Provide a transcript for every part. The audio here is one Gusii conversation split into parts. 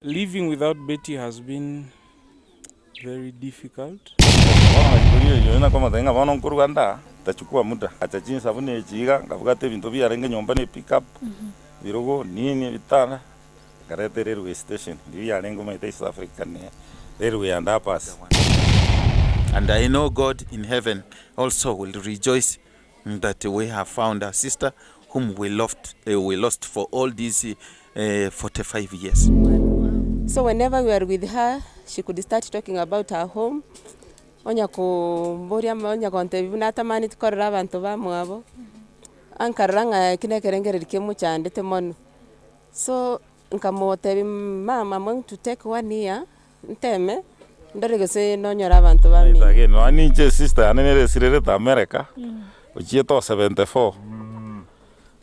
Living without Betty has been very difficult. Bono ngachikoria eyio nakomotebia ng'a bono nkorwa nda tachukua muda. Ngacha chinsa buna echi iga, nkabwata ebinto biarenge nyomba na epickup, ebirogo, nini, ebitanda, nkareta erailway station, riria yarenge omanyete East Africa ne railway and uppers. And I know God in heaven also will rejoice that we have found a sister whom we loved, we lost for all these 45 years. So whenever we are with her, she could start talking about her home, onya komboria onya gontebia buna atamaneti korora abanto bamwabo, ankarora ng'a eki na ekerengererio kemochandete mono. So, nkamotebia mama I'm going to take one year, nteme, ndore gose nonyore abanto bamino. Again, nonya ninche esister yane nere esirerete America, ochiete o 74,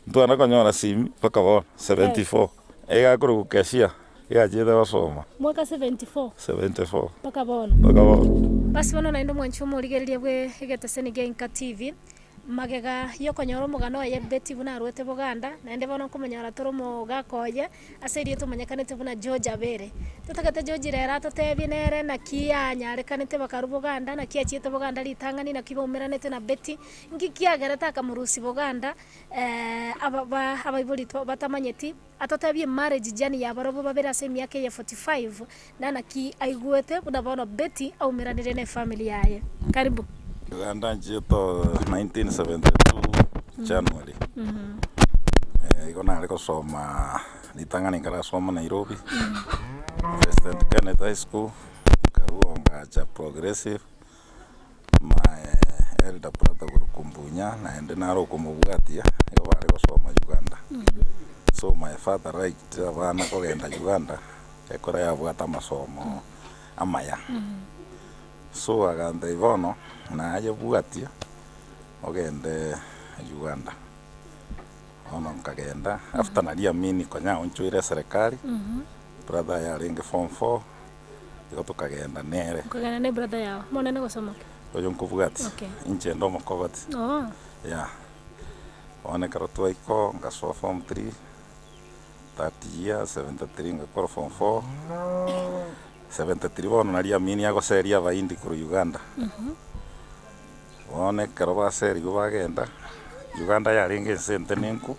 ntwana konyora simi mpaka bono, 74, iga akorokwa Keshia, iga achiete gosoma. Mwaka 74 74 mpaka bono. mpaka bono. Basi bono naende omwanchi omorigereria bwe egeteseni gia Inka TV, Magega y'okonyora omogano oye Betty buna arwete Boganda, naende bono nkomonyora tore omogaka oye ase erieta omanyekanete buna George Abere. Totagete George rero atotebie nere naki anyarekanete bakarwa Boganda, naki achiete Boganda ritang'ani, naki baumeranete na Betty, nki kiagerete akamorusia Boganda aba ba abaibori batamanyeti, atotebie emarriage journey ya barobwo babere ase emiaka eye 45, na naki aigwete buna bono Betty aumeranire ne efamiri yaye. Karibu. Uganda nchiete 1972 January, igo nare gosoma ritang'ani nkarasoma Nairobi, President Kenneth High School, nkarwa ngacha Progressive. My elder brother okorokwa Mbunya naende nare okomobwatia nigo bare gosoma Uganda. So my father liked abana kogenda Uganda ekero yabwate amasomo amaya. So agantebia bono naye bwatia ogende Uganda. Bono nkagenda after naria Amini konya aonchoire eserekari, brother aye arenge form four. Igo tokagenda nere. Okagenda ne brother yao, monene gose omoke? Oyo nkobwati, Okay. inche inde omokogoti. Oo. Yeah. Bono ekero twaika oo, ngasoa form three, that year 73 ngakora form four, 73 bono naria Amini agoseria abahindi korwa Uganda. Bono ekero baserigwe bagenda, Uganda yarenge ense entenenku.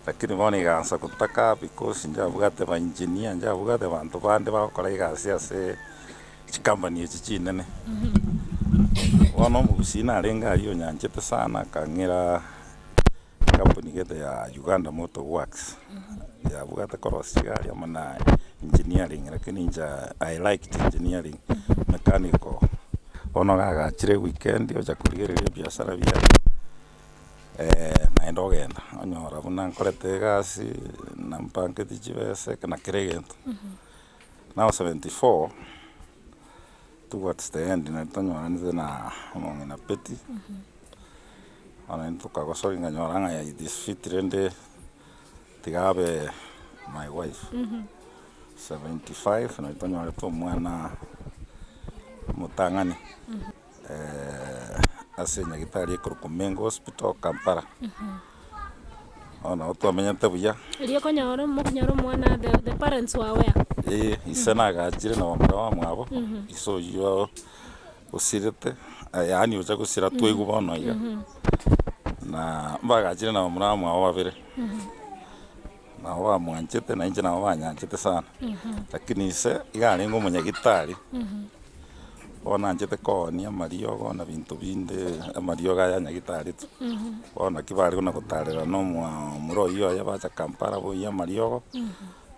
Lakini bono egaansa gotaka because njabwate ba engineer, njabwate abanto bande bagokora egasi ase chikampani echi chinene. Bono omogusii narenge aria onyanchete sana akang'ira ekampuni gete ya Uganda Motor Works, yabwate korosia chigari amo na engineering lakini inche I liked engineering, mechanical. Bono gagachire ewikendi ocha korigereria ebiasara biaye. Naende ogenda, onyora buna nkorete egasi, nampangeti chibesa na kera egento. Now 74, towards the end nari tonyoranete na omong'ina Betty, bono intwe tokagosoria nkanyora ng'a it is fit rende tiga abe my wife. 75 nari tonyorete omwana omotang'ani. ase enyagitari ekorokwa Mengo Hospital Kampala. Bono nabo twamenyete buya. Erio okonyora mokonyora omwana the the parents were aware. Eh, ise nagachire na bamura bamwabo, ise oyio osirete, yaani ocha gosira twaigwa bono iga, na mbagachire na bamura bamwabo babere. Nabo bamwanchete na inche nabo banyanchete sana, lakini ise iga arenge omonyagitari, bono anchete koonia amariogo na binto binde amariogo aya nyagitari tu. Bono naki bare buna gotarera na omwa omura oyio oye bacha Kampala boyia amariogo,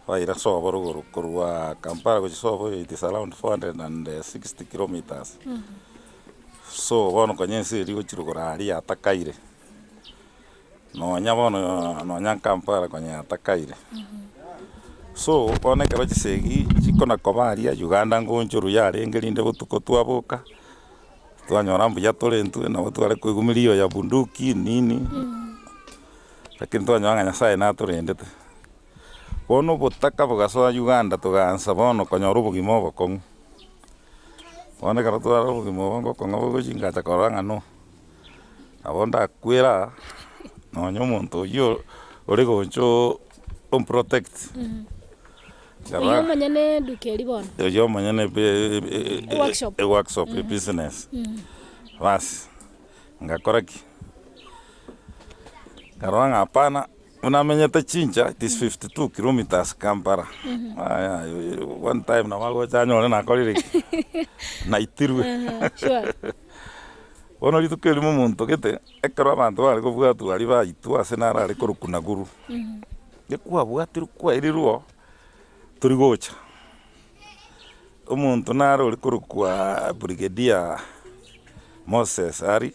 baira sobo rogoro korwa Kampala gochia sobo it is around 460 kilometres. So bono konya ense eria gochia rogoro aria yatakaire. Nonya bono nonya Kampala konya yatakaire. So bono ekero chisegi chikona koba aria Uganda ngonchoru yarenge rinde botuko twaboka, twanyora mbuya tore intwe nabo tware koigwa milio ya bunduki nini, lakini twanyora ng'a Nyasaye natorendete. Bono obotaka bogasoa Uganda togaansa bono konyora obogima obokong'u. Bono ekero twarora obogima obo ngokong'a bogochia ngacha korora ng'a no. Nabo ndakwere aa, nonya omonto oyio ore gocha omprotect. Oyio omonyene eduka eria bono. Oyio omonyene Eworkshop. eworkshop, ebusiness. Bas, ngakora ki? Nkarora ng'a hapana, buna amenyete chincha, it is 52 kilometres Kampala. Yaya one time nabo agocha anyore nakorire ki? Naitirwe. Sure. Bono rituko erimo omonto gete, ekero abanto bare kobwatwa aria baitwa ase naro are korokwa Nakuru, gekwabwatirwe kwairirwe oo, tori gocha. Omonto nare ore korokwa Brigadier Moses Ari,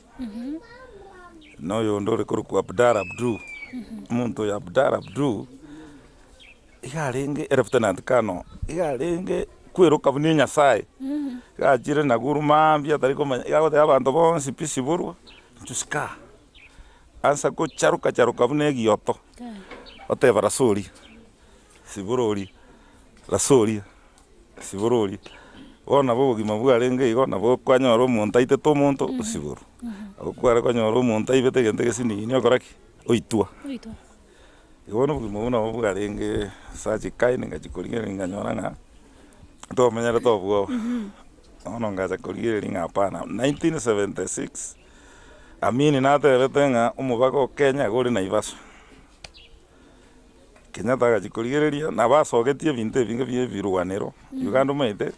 na oyonde ore korokwa Abdalla Abdul, omonto oyo Abdalla Abdul, iga arenge Lieutenant Colonel, iga arenge kweroka buna enyasaye, iga achire Nakuru mambia atari komanya, iga agotebia abanto bonsi pi siborwa, inchu sika, ansa gocharoka charoka buna egioto, oteba rasoria. Siborori, rasoria, siborori. Bono nabo obogima bwarenge igo, nabo kwanyora omonto aitete omonto, osiborwa. Nabo kware konyora omonto aibete egento egesinini okora ki? Oitwa. Oitwa. Igo bono obogima obwo nabo bwarenge such kind ngachia korigereria nkanyora ng'a ntomenyerete obwoba. Bono ngacha korigereria ng'a hapana, 1976, Amini natebete ng'a omobaga o Kenya iga ore Naivasha. Kenyatta agachia korigereria, nabo asogetie ebinto ebinge bia ebirwanero, Uganda omanyete,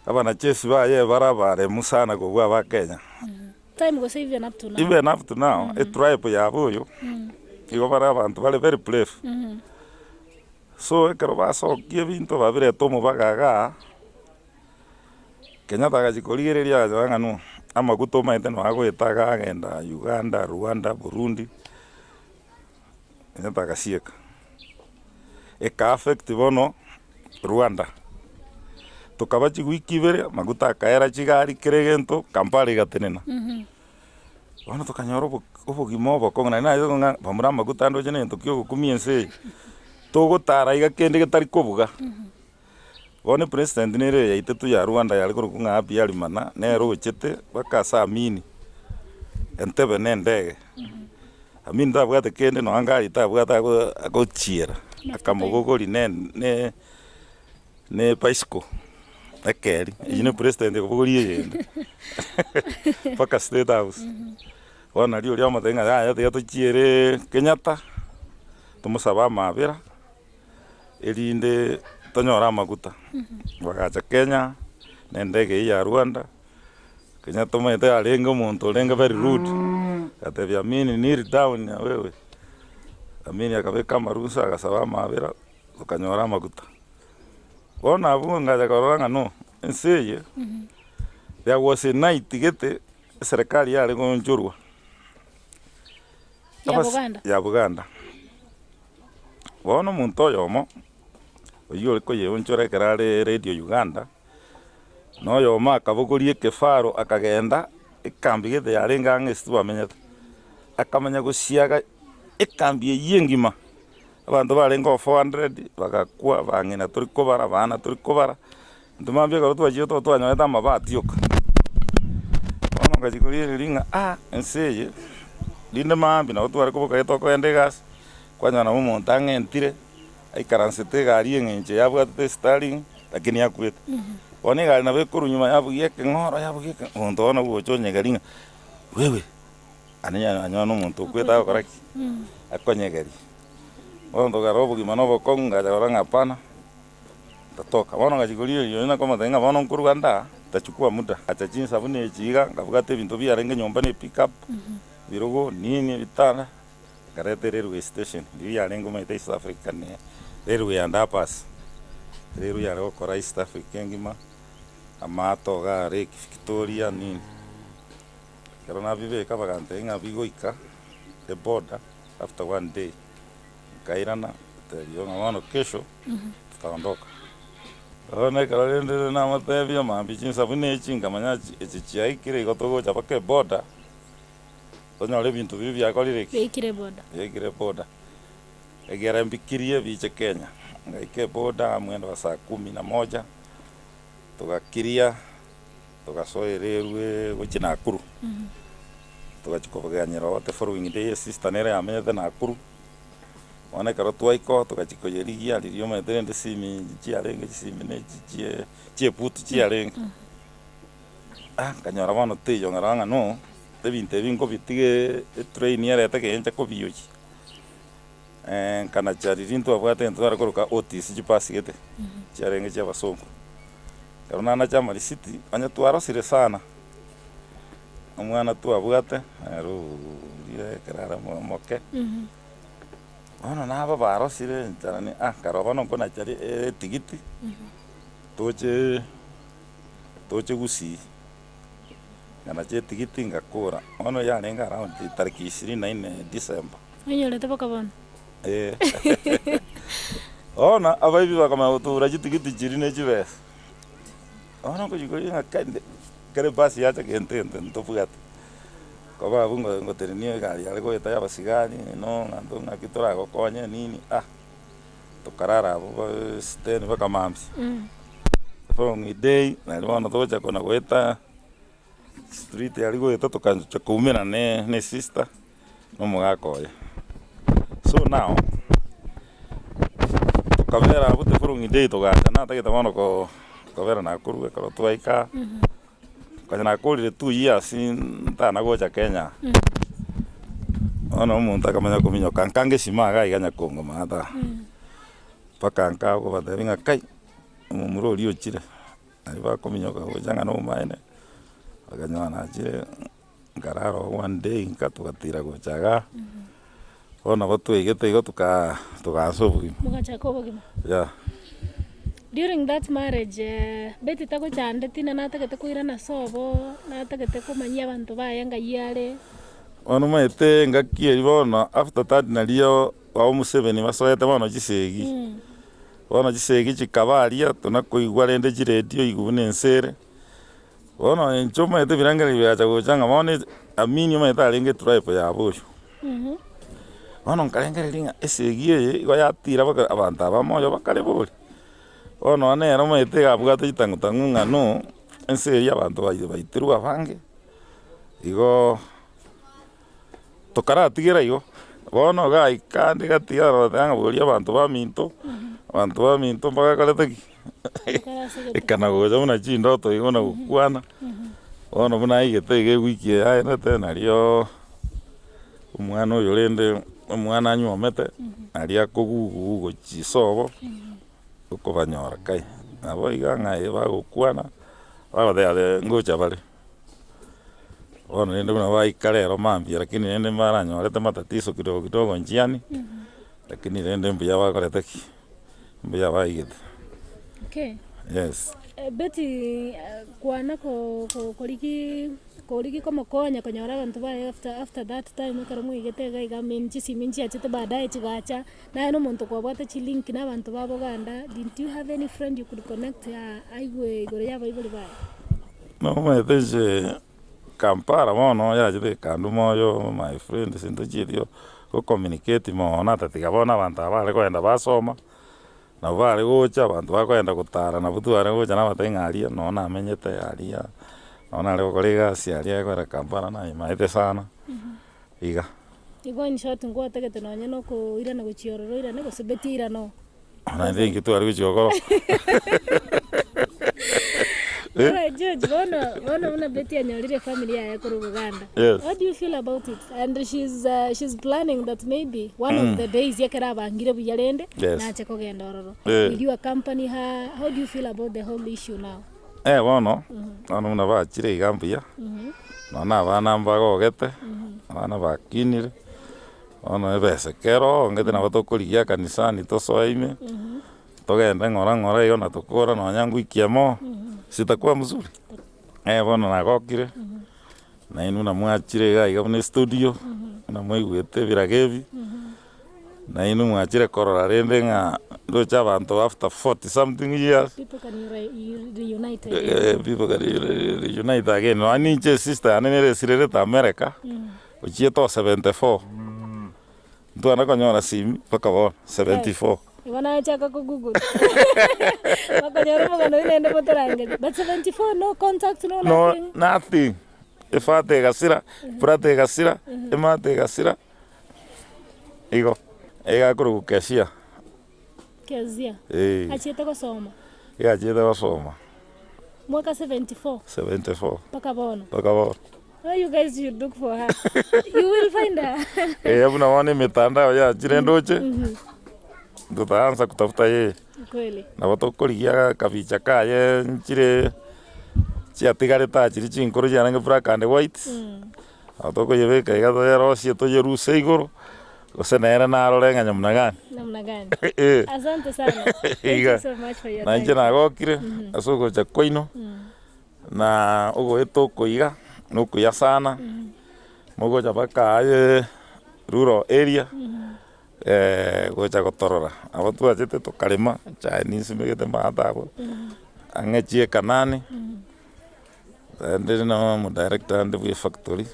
abanajeshi baye bare abaremu sana kobua aba Kenya. Time gose even up to now. Even up to now, etribe yabo oyo, igo bare abanto bare very brave. So ekero basokia ebinto babireta omobaga igaa, Kenyatta agachia korigereria agachora ng'a no, amaguta omanyete noo agoeta igaa agenda Uganda, Rwanda, Burundi. Kenyatta agasieka. Eka affect bono Rwanda. Tokaba chiwiki ibere, amaguta akaera chigari kera egento, Kampala egatenena. Bono tokanyora obo obogima obokong'u naende naye ng'a bamura amaguta ndoche na egento kia ogokumia ense eye, togotara iga kende getari kobuga. Bono epresident nere eyaitetwe ya Rwanda yare korokwa ng'a Habyarimana, nere ochete mpaka ase Amini, Entebbe na endege. Amini tabwate kende nonya ngari tabwate ago agochiera, akamobogoria ne ne ne ebicycle, ekeri, eywo ne president okobogoria eyende mpaka state house. Bono nario oria omotebia ng'a yaya tiga tochiere Kenyatta, tomosabe amabera. erinde tonyore amaguta. Bagacha Kenya, na endege eyio ya Rwanda, Kenya tomanyete arenge omonto orenge very rude, agatebia Amini kneel down wewe, Amini akabeka amarusa agasaba amabera, tokanyora amaguta. Bono abwo ngacha korora ng'a no, ense eye, there was a night gete, eserekari yare goonchorwa. Ya Buganda. Ya Buganda. Bono omonto oyomo, oyio ore koyeonchora ekero are Radio Uganda, na oyomo akabogoria ekefaro akagenda ekambi gete yarenge ang'e ase twamenyete, akamanya gosiaga ekambi eyio engima, abanto barenge o 400 bagakwa, abang'ina tori kobara, abana tori kobara, Intwe mambia ekero twachire tobe twanyorete amabati oka. Bono ngachia korigereria ng'a ah ense eye, rinde mambia nabo tware koboka iga tokogenda egasi, kwanyora nabo omonto ang'entire, aikaransete egari eng'encho yabwatete estaring, lakini akwete. Bono egari nabo ekorwa nyuma yabugia ekeng'oro yabugia ekeng'oro, omonto bono ogocha onyegeria ng'a wewe, ane anyore na omonto okwete agokora ki? Akonyegeria. Bono tokara obogima na obokong'u ngacha korora ng'a hapana. Ntatoka. Bono ngachia korigereria onye nakomotebia ng'a bono nkorwa nda, ntachukua muda. Ngacha chinsa buna echi iga, nkabwata ebinto biarenge nyomba na epickup, ebirogo, nini, ebitanda, nkareta erailway station, riria yarenge omanyete East Africa ne railway and uppers, railway yare gokora East Africa engima, amato iga Lake Victoria nini. Ekero nabibeka bagantebia ng'a bigoika eboarder after one day, nkairana, ngatebia ng'a bono kesho. Tutaondoka. Bono ekero rende rende namotebia mambia chinsa buna echi nkamanya echi chiaikire igo togocha mpaka eboda, tonyore ebinto biria biakorire ki? Biaikire eboda. Biaikire eboda. Ekiagera mbikirie biche Kenya. Ngaika eboda mwendo wa saa kumi na moja, togakiria, togasoa ererwe gochia Nakuru. Togachia kobaganyera oo the following day esister nere yamenyete Nakuru. Bono ekero twaika oo togachia koyerigia riria omanyete rende esimi chiarenge chisimi na echi chie chiebutu chiarenge. Ah nkanyora bono teiyo nkarora ng'a no, ebinto ebi nkobitiga etrain erete gencha kobioyia. Nkanacha riria ntwabwate egento tware koroka Otis chibasi gete, chiarenge chia abasongo. Ekero nanacha amarisiti, onye twarosire sana, omwana twabwate ere oria ekero are omoke, bono nabo barosire enchara ni ah nkarora bono nkonacha etigiti, toche toche gusii, nkanacha etigiti ngakora, bono yarenge around tariki ishirini na nne December. Oinyorete boka bono? Ee. Bono abaibi bakamanya gotura chitigiti chiria ne chibesa. Bono nkochikoria ng'a kende, ekero ebasi yacha gento gento ntobwate. Koba abwo ngo ngotenenia egari yare goeta ya abasigari no ng'anto ng'aki toragokonye nini ah, tokarara abwo ba esiteni mpaka mambia. The following day, nari bono togocha kona goeta. Street aria goeta tokancha koumerana ne ne esister na omogaka oye. So now, tokabera abwo the following day togacha natagete bono ko kobera Nakuru ekero twaika, konya nakorire two years ntana gocha Kenya. Bono omonto akamanya kominyoka nkange esima iga iga nyakongo maata, mpaka nka okobatebia ng'a kai, omomura oria ochire. Nario bakominyoka gocha ng'a nobomaene, bakanyora nachire nkarara oo one day nka togatira gocha igaa, bono nabo twaigete igo tokaa togaansa obogima. Mogachaka obogima. Yeah. During that marriage Betty tagochandeti na natagete koirana sobo, natagete komanyia abanto baye ng'ai are. Bono omanyete engaki eria bono after that nario aba Museveni basoete bono chisegi. Bono chisegi chikaba aria, tonakoigwa rende chiredio igwe buna ense ere. Bono inche omanyete ebirengererio bigacha gocha ng'a bono Amini omanyete arenge etribe yabo oyio. Bono nkarengereria ng'a esegi eye igo yatira baka abanto aba moyo bakare bori. Bono nere omanyete iga abwate chitang'u tang'u ng'a no, ense eyio abanto baitirwe abange, igo. Tokaratigera igo, bono gaika ande gati yarorete ng'a boria abanto baminto, abanto baminto mbagakorete ki? Ekana gocha buna chindoto igo buna gokwana, bono buna aigete iga ewiki eye aerete narioo omwana oyo rende omwana anywomete, naria akogugu gochia isobo, okobanyora kai. Nabo iga ng'a ee bagokwana, bagoteba ngocha bare. Bono rende buna baika rero mambia lakini rende mbaranyorete matatizo kidogo kidogo njiani, lakini rende mbuya bakorete ki? Mbuya baigete. Okay. Yes. Betty kwana ko- ko- korigi korigi komokonya konyora abanto baye after after that time ekero mwaigete iga iga I mean chisimi nchiachete baadaye chigacha, naye na omonto kwabwate chilink na abanto ba boganda, didn't you have any friend you could connect aigwe igoro ya abaibori baye? Nomanyete inche Kampala bono yachete ekanduma oyo my friend sintochieti go communicate mono atatiga bono abanto aba bare kogenda basoma, nabo bare gocha abanto bakogenda gotara nabwo tware gocha nabatebia ng'a aria noo namenyete aria, noo nare gokora egasi aria ekogera Kampala nayemaete sana, iga. Igo in short nkwatagete nonye na okoirana gochia ororo oirane gose beti oirane oo. Naende inki tware gochia gokora? Alright George, bono bono buna Betty anyorire efamily yaye korwa Buganda. Yes. What do you feel about it? And she's uh, she's planning that maybe one of the days ekero abangire buya rende Yes. nache kogenda ororo. Eh. Will you accompany her? How do you feel about the whole issue now? Eh bono, bono buna bachire iga mbuya, nonya na abana mbagogete, abana bakinire, bono ebesa ekero ongete nabo tokorigia ekanisani tosoe ime, togende ng'ora ng'ora igo na tokora nonya ngwiki emo, sitakuwa mzuri? Eh bono nagokire, nainwe buna mwachire iga iga buna estudio, buna mwaigwete ebiraga ebi. Nainwe mwachire korora rende ng'a ndoche abanto after forty something years, People can re- reunite again. eh, people can re- reunite again. Nonya ninche esister yane nere esirerete America, ochiete o 74, ntwana konyora simi mpaka bono, 74. Igo nachaka ko google bakonyora omogano oyio naende motorangerie but 74 no contact no No, nothing. nothing. Efata egasira, ebrother egasira, emate egasira. Igo. Iga akorokwa Kezia. Kezia. Eeh. Achiete gosoma? Iga achiete gosoma. Mwaka 74? 74. Mpaka bono? Mpaka bono. Oh, you guys should look for her. You will find her. Eeh buna bono emitandao yachire ndoche, tutaanza kutafuta yeye. Kweli. Nabo tokorigia akabicha kaye nchire chiatigarete aa chiria chinkoro chiarenge black and white, nabo tokoyebeka iga toyerosie toyeruse igoro, gose nere narore ng'a namna gani. Namna gani. Eh. Asante sana. Thank you Iga. so much for your Na inche time. nagokire ase ogocha kwaino, na ogoeta oko iga, na okuya sana, mogocha mpaka aye rural area. Gocha gotorora, nabo twachete tokarema, echae ninsimegete maate abwo, ang'e chieka nane, naende na omodirector ande bwa efactory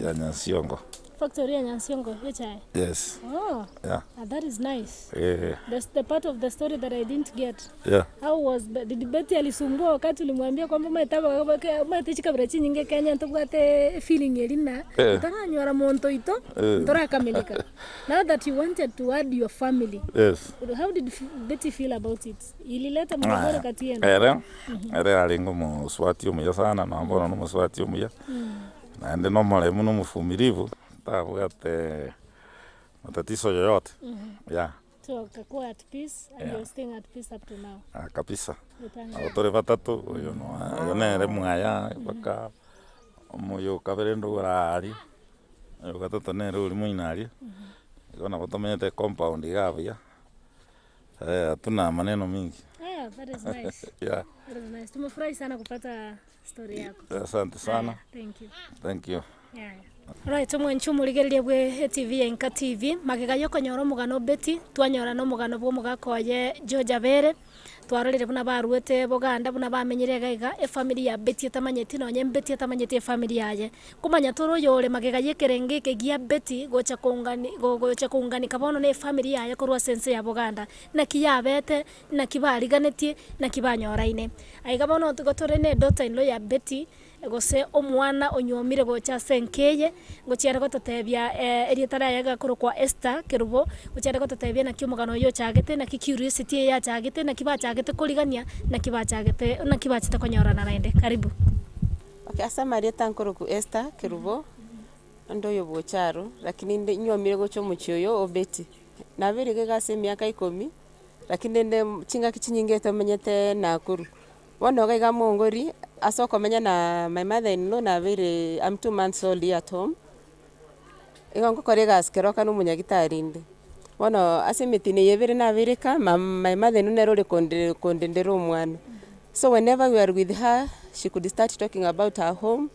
ya Nyansiongo. Factory ya Nyansiongo ya echae? Yes. Oh, Yeah. ah, that is nice. Eh. That's the part of the story that I didn't get. Yeah. How was did Betty alisumbua wakati ulimwambia kwamba omanyete omanyete chikabira chinyinge Kenya ntobwate efeeling eria na Eh. ntoranyora monto oito Eh. ntorakamilika. Now that you wanted to add your family Yes. how did Betty feel about it? Ilileta mgogoro kati yenu? Ere, ere arenge omosubati omuya sana nonya bono na omosubati omuya, naende na omoremu na omofumilivu, tabwate matatizo yoyote, yeah. So akakuwa at peace and you're staying at peace up to now. Ah, kabisa. Gotanga. Nabo tore batato, oyo no oyo nere mwaya mpaka omoyo okabere rende ore aria, oyo gatato nere oria moino aria, igo nabo tomenyete compound iga buya, hatuna maneno mingi. Ah, that is nice. Yeah. That is nice. Tumefurahi sana kupata story yako. Asante sana. Haya, thank you. Thank you. Yaya. Right, omwanchi omorigereria bwe etv ya Inka TV, magega ya okonyora omogano o Betty, twanyora na omogano bwa omogaka oye George Abere, twarorire buna baruete Boganda buna bamenyire iga iga, efamiri ya Betty etamanyeti nonye Betty etamanyeti efamiri yaye. Komanya tore oyore magega ya ekerengo eke gia Betty gocha koungani gocha kounganika bono na efamiri yaye korwa ase ense ya Boganda. Naki yabete, naki bariganetie, naki banyoraine. Aiga bono igo tore na edaughter in law ya Betty, Gose omwana onyuomire gocha ase enka eye, ngochia are gototebia erieta riaye gakorokwa Esther Kerubo, ngochia are gototebia naki omogano oyo ochagete, naki curiosity eye yachagete, naki bachagete korigania, naki bachagete naki bachete konyorana naende. Karibu. Okay, ase amarieta nkorokwa Esther Kerubo, onde oyo bwa Ocharo, lakini nde nyuomire gocha omochie oyo o Betty. Nabeire iga ase emiaka ikomi, lakini rende chingaki chinyinge tomenyete Nakuru. Bono iga iga mongori, ase okomenya na my mother in law nabeire am 2 months old here at home, igo ngokora egasi keroka na omonyagitari inde. Bono ase emetino eye ebere nabeire ka, my mother in law nere ore konde kondendera omwana. So whenever we are with her, she could start talking about her home,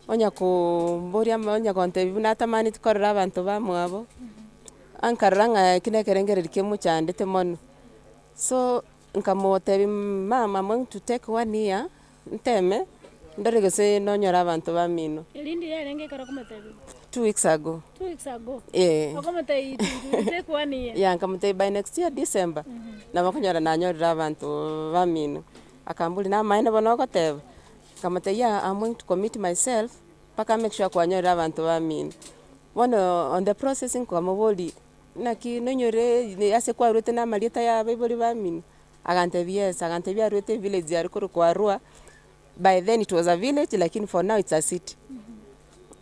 onya koomboria ama onya gontebia buna atamaneti korora abanto bamwabo, ankarora ng'a eki na ekerengererio kemochandete mono. So. Nkamotebia, mama I'm going to take one year, nteme, ndore gose nonyore abanto bamino. Erinde yarenge ekero okomotebia? 2 weeks ago. 2 weeks ago? Eh. Okomotebia it will take one year? Yeah, nkamotebia by next year December, nabo okonyora nanyorire abanto bamino. Akamboria namaene bono ogoteba? Nkamotebia yeah, I'm going to commit myself, mpaka make sure kwanyorire abanto bamino. Bono on the process nkamoboria. Naki nonyore ase kwarwete na amarieta ya abaibori bamino? Agantebia yes, agantebia arwete evillage aria korokwa Arua, by then it was a village lakini for now it's a city.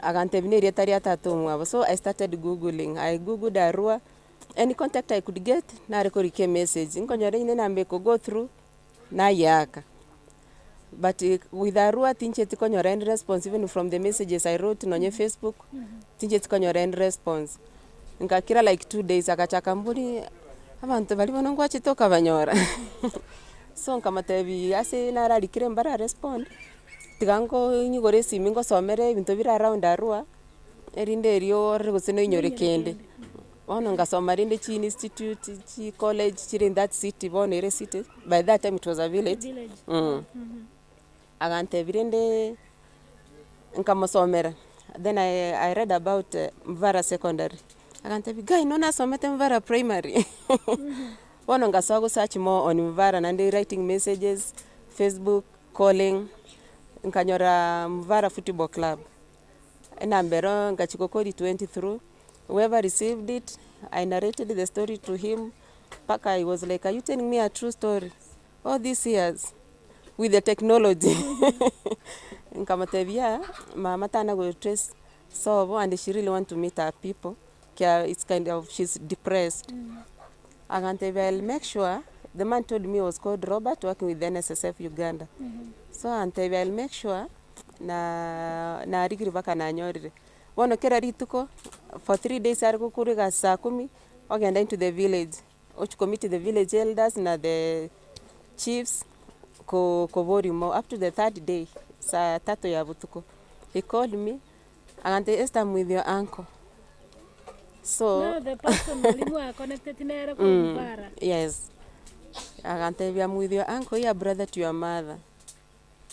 Agantebia na erieta ria tata omwabo, so I started googling, I googled Arua, any contact I could get, nare korika emessage, nkonyora onye enamba eko go through, nayeaka. But with Arua tincheti konyora any response even from the messages I wrote nonye Facebook, tincheti konyora any response. Ngakira like 2 days agachaka mbori, abanto baria bono ngwachete okabanyora so nkamotebia ase nararikire mbara respond, tiga nko nyigore esimi ngosomere ebinto bire around Arua, erinde erio orore gose noinyore kende. Bono ngasoma rende chi institute, chi college chire in that city bono ere city, by that time it was a village, Village. Agantebia rende nkamosomera, then I read about Mvara Secondary, agantebia ngai no nasomete Mvara Primary bono ngasoa go search more on Mvara naende writing messages, Facebook, calling, nkanyora Mvara Football Club, enamba ero ngachia gokori 20 through, whoever received it. I narrated the story to him mpaka he was like are you telling me a true story all these years with the technology nkamotebia mama tana go trace sobo and she really want to meet her people kia it's kind of she's depressed. Agantebia I'll make sure, the man told me he was called Robert working with NSSF Uganda. So agantebia I'll make sure na narigire mpaka nanyorire. Bono kera rituko for 3 days are gokora egasi saa kumi, ogenda into the village, ochia ko meet the village elders na the chiefs ko koboria mo up to the third day, saa tatu ya botuko, he called me, agantebia Esther I'm with your uncle. So Now the person oria mwakonecteti nere korwa bara. Yes, agantebia I'm with your uncle, he a brother to your mother.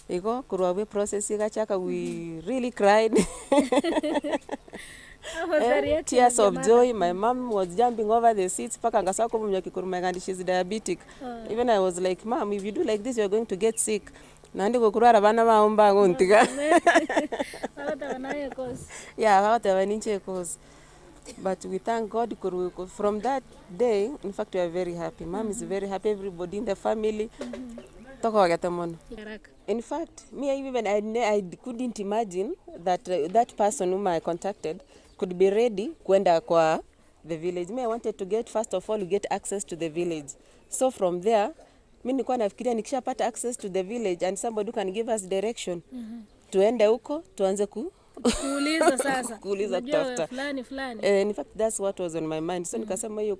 Igo korwa abwo eprocess egachaka we really cried How was the reaction tears of your of mother? joy, my mum was jumping over the seats mpaka ngasoa komomia kikuruma and she's diabetic. Even I was like, mum if you do like this you're going to get sick. Naende gokorwara abana bao mbagontiga. Bagoteba naye ekosi. Yeah, bagoteba ninche ekosi. But we thank God korwa from that day, in fact we are very happy. Mum is very happy, everybody in the family, tokogete mono. Haraka. In fact, me even I, I couldn't imagine that that person whom I contacted could be ready kwenda kwa the village. Me I wanted to get first of all get access to the village. So from there, mi nilikuwa nafikiria nikishapata access to the village and somebody who can give us direction. Tuende huko tuanze ku Kuuliza sasa. Kuuliza Unajua kutafuta. fulani fulani. Eh, in fact that's what was on my mind. So nikasema hiyo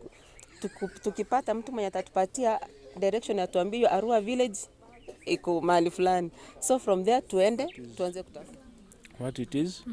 tukipata mtu mwenye atatupatia direction atuambie hiyo Arua village iko mahali fulani. So from there tuende tuanze kutafuta. What it is.